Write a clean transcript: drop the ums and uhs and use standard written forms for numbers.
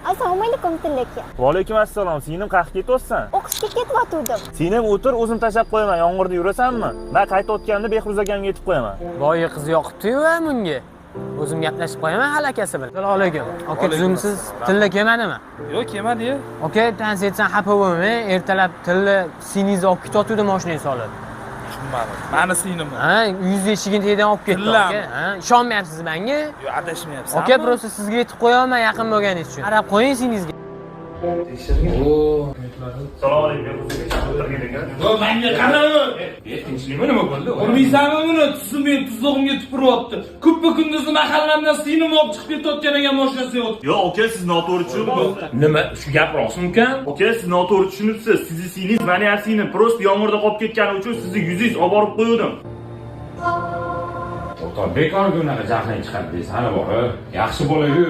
Assalomu alaykum, Tilla aka. Va alaykum assalom. Singlim, qayerga ketyapsan? O'qishga ketyotgandim. Singlim, o'tir, o'zim tashlab qo'yaman. Yomg'irda yurasanmi? Men qaytayotganda Behruz akamga yetib qo'yaman. Boyi qiz yoqibdi-yu bunga. O'zim gaplashib qo'yaman hali akasi bilan. Assalomu alaykum. Aka, tuzumsiz? Tilla kelmadimi? Yo'q, kelmadi. Aka, tansi etsam xafa bo'lmang. Ertalab Tilla singlingizni olib ketayotgandi mashinaga solib. Tushunmadim. Mani singlimmi? Ha, uyingizni eshigini tagidan olib ketdi, Tillami? aka. Ha, ishonmayapsiz menga? Yo'q, adashmayapsanmi? Aka, просто sizga yetib qo'yolman yaqin bo'lganingiz uchun. Qarab qo'ying singlingizga. Assalomu alaykum, Behruz aka. O'tirgin aka. Manga qara. Tinchlikmi, nima bo'ldi? Urmaysanmi buni? Tusim meni tuzog'imga tupuryapti. Kuppa kunduzi mahallamdan singlim olib chiqib ketayotgan ekan mashinasi yo'q. Yo'q, aka, siz noto'g'ri tushunibsiz. Nima, shu gap rostmi ukan? Aka, siz noto'g'ri tushunibsiz. Sizni singlingiz mani ham singlim. Просто yomg'irda qolib ketgani uchun sizni yuzingiz olib borib qo'ydim. O'rtoq, bekorga unaqa jahling chiqadi deysan, bor. Yaxshi bola-ku.